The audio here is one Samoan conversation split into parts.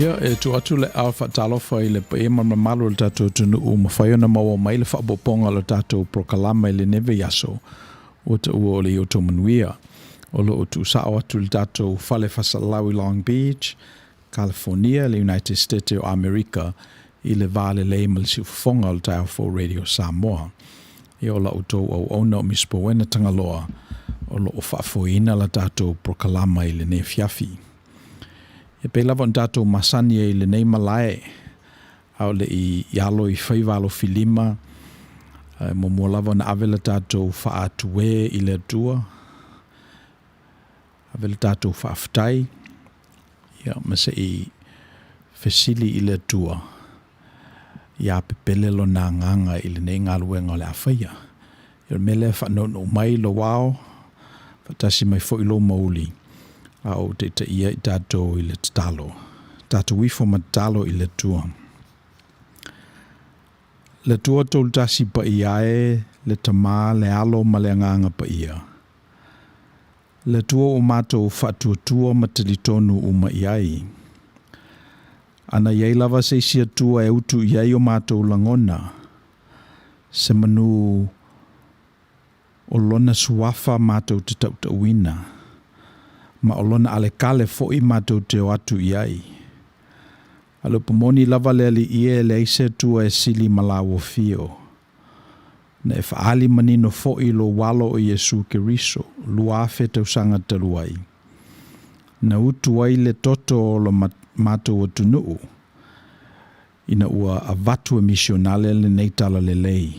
Ia, e tuu atu le ao faatalofa i le paia ma le mamalu o le tatou atunuu ua mafai ona maua mai le faaopoopoga o le tatou polokalama i lenei vaiaso ua taua o le Ioto Manuia. O lo o tuusao atu i le tatou fale faasalalau i Long Beach, California, le United States o Amerika i le va lelei ma le siufofoga o le Taeao Fou Radio Samoa. Ia o la outou auauna o Miss Powena Tagaloa o lo o faafoeina la tatou polokalama i lenei afiafi. E pei lava ona tatou masani ai i lenei malae, a o le i alo i faiva alofilima, e muamua lava ona ave le tatou faaatuē i le Atua, ave le tatou faafetai, ia, ma se i fesili i le Atua ia pepele lona agaga i lenei galuega o le a faia. Ia o le mea lea, faanounou mai lou ao, faatasi mai foi lou mauli, a o ou taitaia i tatou i le tatalo. Tatou ifo ma tatalo i le Atua. Le Atua Tolutasi Paia e, le Tama, le Alo ma le Agaga Paia. Le Atua ua matou faatuatua ma talitonu uma i ai. Ana i ai lava se isi Atua e utu i ai o matou lagona, se manu o Lona suafa matou te tautauina, ma o Lona alekale foi matou te o atu i ai. A o le upu moni lava le Alii e leai se Atua e sili ma Lauofio. Na e faaali manino foi i lou Alo o Iesu Keriso, 2000 tausaga talu ai, na utu ai le toto o lo matou atunuu, ina ua avatu e misionale lenei tala lelei,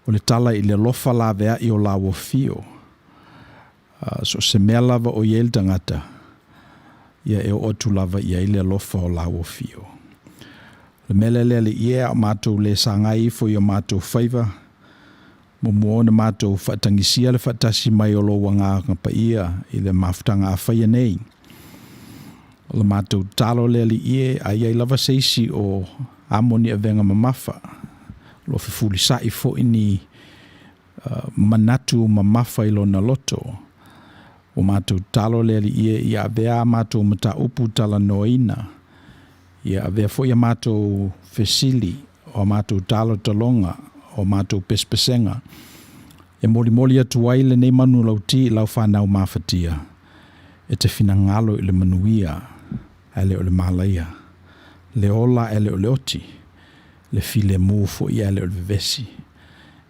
o le tala i le alofa laveai o Lauofio, so o se mea lava o i ai le tagata, ia e oo atu lava i ai le alofa o Lauofio. O le mea lea le Alii e, a o matou le sagai ifo i o matou faiva, muamua ona matou faatagisia le faatasi mai o lou Agaga Paia i le mafutaga a faia nei. O le matou tatalo le Alii e, a i ai lava se isi o amo ni avega mamafa, o lo o fefulisai foi ni manatu mamafa i lona loto, ua matou tatalo le Alii e ia avea a matou mataupu talanoaina, ia avea foi a matou fesili, o a matou talotaloga, o a matou pesepesega, e molimoli atu ai lenei manulauti i lau fanau mafatia, e te finagalo i le manuia, ae le o le malaia, le ola ae le o le oti, le filemu foi ae le o le vevesi.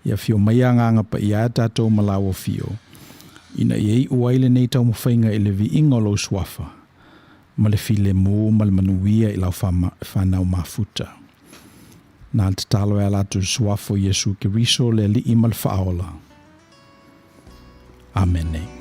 Ia afio mai Agaga Paia a tatou ma lau afio, ina ia iu ai lenei taumafaiga i le viiga o lou suafa, ma le filemu ma le manuia i lau fanau mafuta. Na le tatalo e ala atu i le suafa o Iesu Keriso, le Alii ma le Faaola. Amene.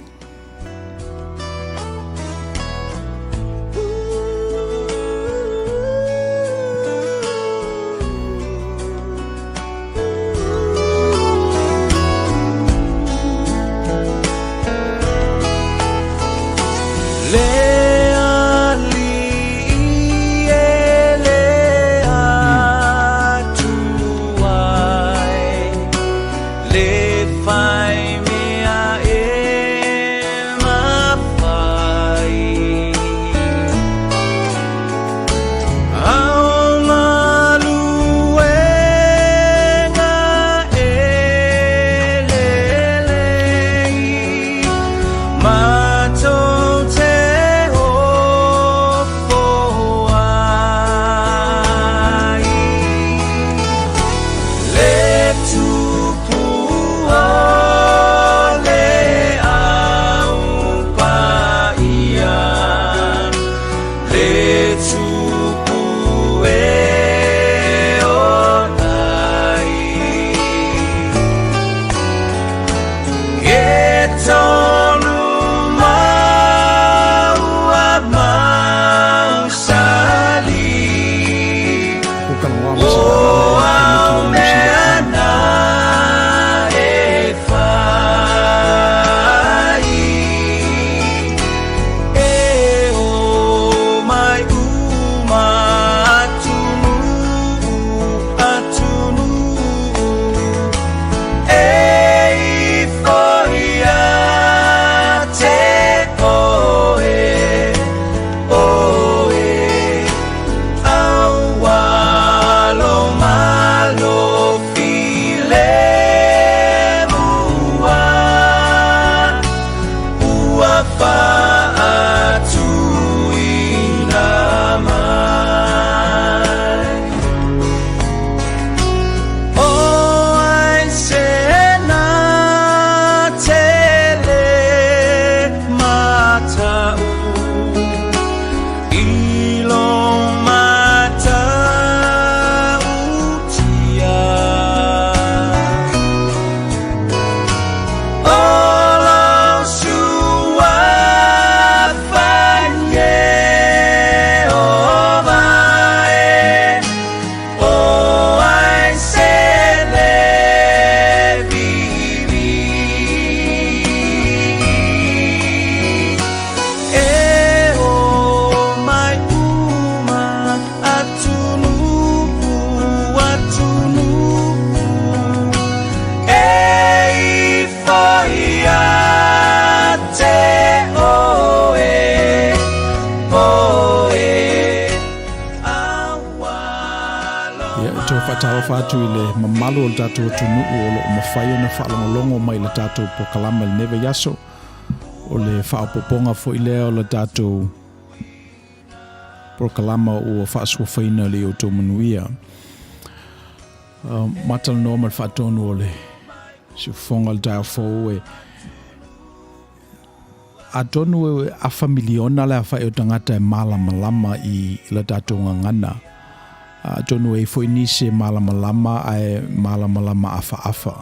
Ia, e toe faatalofa atu i le mamalu o le tatou atunuu o lo o mafai ona faalogologo mai i le tatou polokalame i lenei vaiaso. O le faaopoopoga foi lea o le tatou polokalama ua faasuafaina i le outou manuia. Matalanoa ma le faatonu o le siufofoga o le taeao fou e atonu e afa miliona le aofai o tagata e malamalama i la tatou gagana. Atonu e i ai foi nisi e malamalama ae malamalama afaafa.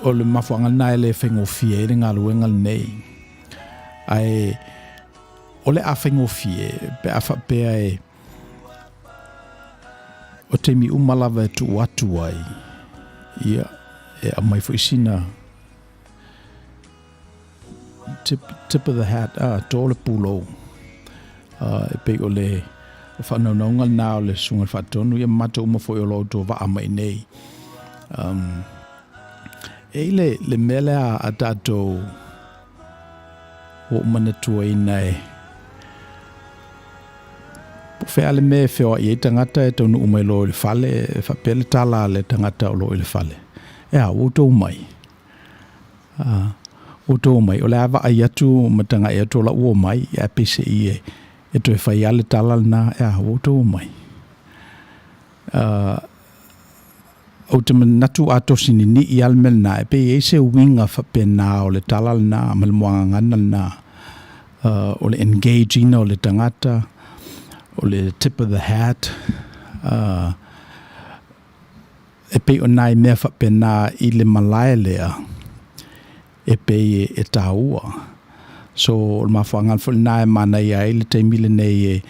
O le mafuaaga lena e le faigofie ai le galuega lenei. Ae o le a faigofie pe a faapea e o taimi uma lava e tuu atu ai, ia, e aumai foi sina tip of the hat, to le pulou. E pei o le faanaunauga lena o le susuga i le Faatonu, ia ma matou uma foi o lo o outou vaa mai nei. E i le, le mea lea a tatou ua ou manatuaina e po o fea le mea e feoai ai tagata e taunuu mai loa i le fale, e faapea le tala a le tagata o lo o i le fale, e a, ua outou omai? Ua outou omai? O le a vaai atu ma tagai atu o la ua omai, ae peiseai e toe fai lava le tala lena, e a, ua outou omai? Ou te manatu a tosi ninii lava le mea lena, e pei e i ai se uiga faapena o le tala lena ma le muagagana lena, o le engage ina o le tagata, o le tip of the hat, e pei o nai mea faapena i le malae lea e pei e taua. So o le mafuaaga foi lena e manaia ai le taimi lenei e